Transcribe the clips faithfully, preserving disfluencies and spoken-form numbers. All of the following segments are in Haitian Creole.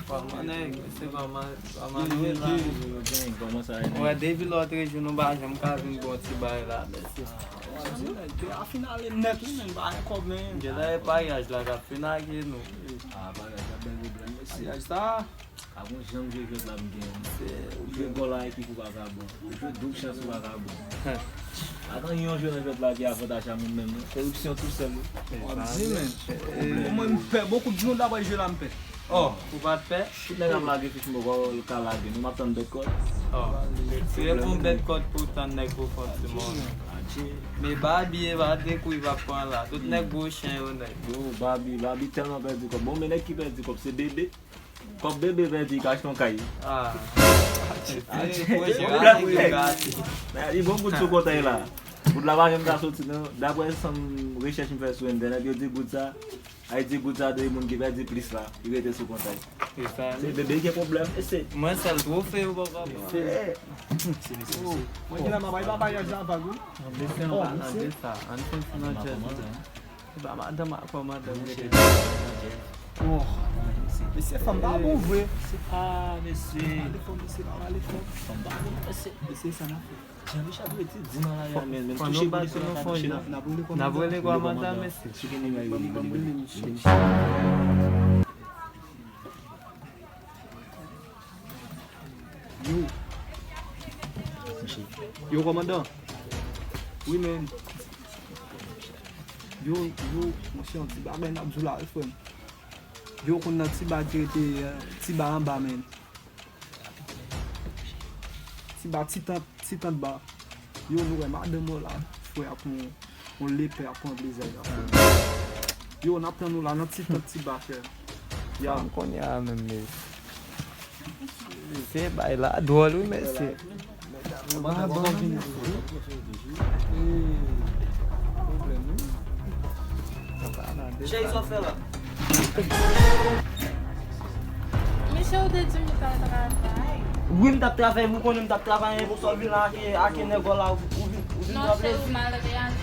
Kòman nèg, se kòman, kòman nou ye la? Kòman sa ye? Wè, depi lòt jou nou pa janm ka vin bon ti bay la, mèsi. Di nèg, te a fin ale nèt, wi, men, pa gen kòb, men. Gen lè e paryaj la k ap fin ak nou. Ah, paryaj la bèl pwoblèm, mèsi. Paryaj sa. A bon jan m jwe jwèt la m gen. Se ou jwe gòl a ekip ou vagabon. Ou jwe doub chans ou vagabon. Pa gen yon jwe nan jwèt la ki avantaj a moun menm non. Koripsyon tousèl wi. W ap di men. Mwen m pè, bon koup di nou dabò jwe la m pè. Oh, ou pa t pè? Tout nèg ap lage fich mwen, ou ka lage. Nou m ap tann bèt kòd. Oh. Se pou bèt kòd pou tann nèg pou fò ti mòn. Men Babi e pa te kou y ap pran la. Tout nèg gwo chen yo nèg. Yo, Babi, Babi tèlman pèdi kòb. Bon, men nèg ki pèdi kòb, se Bebe. Kòb Bebe pèdi, ka achte yon kay. Ah. Se pwojè a nèg yo gate. Li bon goud sou kontay la. Goud la pa janm ka soti non. Daprè sanm rechèch m fè sou entènèt, yo di goud sa, ay di goud sa de moun ki pèdi plis la, li rete sou kontay. Se sa. Se Bebe gen pwoblèm. E se mwen sèl twofe yo papa. Mwen gen la mabay pa bagay la vag wi. An bese an pa nan de sa. An fè ti nan jazz. Se pa madanm a kòmandan m rete. Oh. Mesye, fanm pa bon vre. Ah, mesye. Pale fò, mesye, pa pale fò. Fanm pa bon, mesye. Mesye, sa n ap fè. Jan Richard rete di nan lari a, men, men touche polis la, pa touche la. N ap rele kòmandan, mesye. Ban m rele misye. Yo. Yo, kòmandan. Wi, men. Yo, yo, monchè, yon ti bagay n ap di w la, wi, frè m. Yo, konn nan ti ba ki rete, eh, ti ba anba, men. Ti ba ti tant, ti tant ba. Yo, nou wè madanm ou la, frè, ap yon, yon lepè ap pran plezi a. Yo, n ap tann ou la nan ti tant ti ba, frè. Ya. Fanm kounye a menm, men. Se bay la dwòl wi, mesye. Cheri, sa w fè la? Mesye, ou te di m li pral travay. Wi, m t ap travay, ou konnen m t ap travay, men pou sa w vin la ak, ak nèg la, ou vin, ou vin pran plezi. Non, cheri, ou mal reyaji.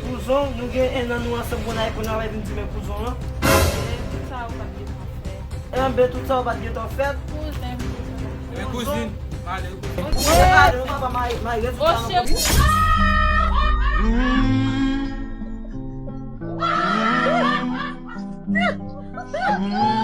Kouzon, nou gen enn an nou ansanm, kounye a, kounye a w ap vin di men kouzon an. Apre, tout sa ou pa t gentan fè. Enben, tout sa ou pa t gentan fè. Kouzen, kouzen. Men kouzin, pale, kouzin. Pale, non, papa, mari, mari, ret sou sa, non.